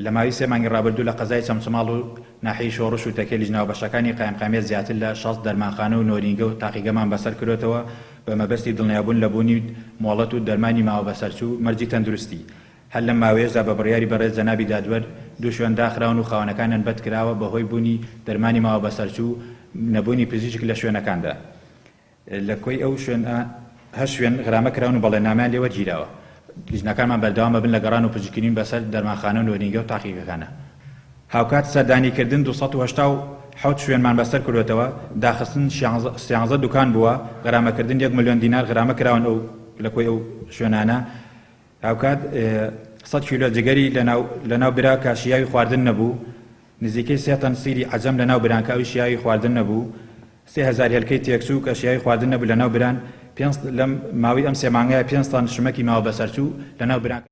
لە ماوەی سێ مانگی ڕابردوو لە قەزای چەمچەماڵ و ناحیەی شۆڕش و تەکیە لیژنە هاوبەشەکانی قایمقامیەت زیاتر لە 60 دەرمانخانە و نۆرینگە و تاقیگەمان بەسەر کرۆتەوە بە مەبەستی دڵنیابوون لە بوونی مۆڵەت و دەرمانی ماوە بەسەرچوو مەرجی تەندروستی. هەر لەم ماوەیەشدا بە بڕیاری بەڕێز جەنابی دادوەر دوو شوێن داخراون و خاوەنەکانیان بەدکراوە بەهۆی بوونی دەرمانی ماوە بەسەرچوو و نەبوونی پزیشک لە شوێنەکاندا. لە کۆی ئەو شوێنە هەشت شوێن غرامە کراون و بەڵێننامەیان لێ وەرگیراوە. لیژنەکانمان بەردەوام ئەبن لە گەڕان و پزیشکیی بەسەر دەرمانخانە و نۆرینگە و تاقیگەکانا. هاوکات سەردانیکردن 287 شوێنمان بەسەر کردۆتەوە، داخستن سیانزە دوکان بووە، غرامەکردن یەک ملیۆن دینار غرامە کراون ئەو لە کۆی ئەو شوێنانە. هاوکات سەد کیلۆ جگەری لەناو برا کە شیاوی خواردن نەبوو، نزیکەی سێ تەن سیری عەجەم لەناو بران کە ئەویش شیاوی خواردن نەبوو، 3000 هێلکەی تێکچوو کە شیاوی خواردن نەبوو لەناو بران، پێنج لەم ماوەی ئەم سێ مانگەیا پێنج تەن شمەکی ماوە بەسەرچوو لەناو بران.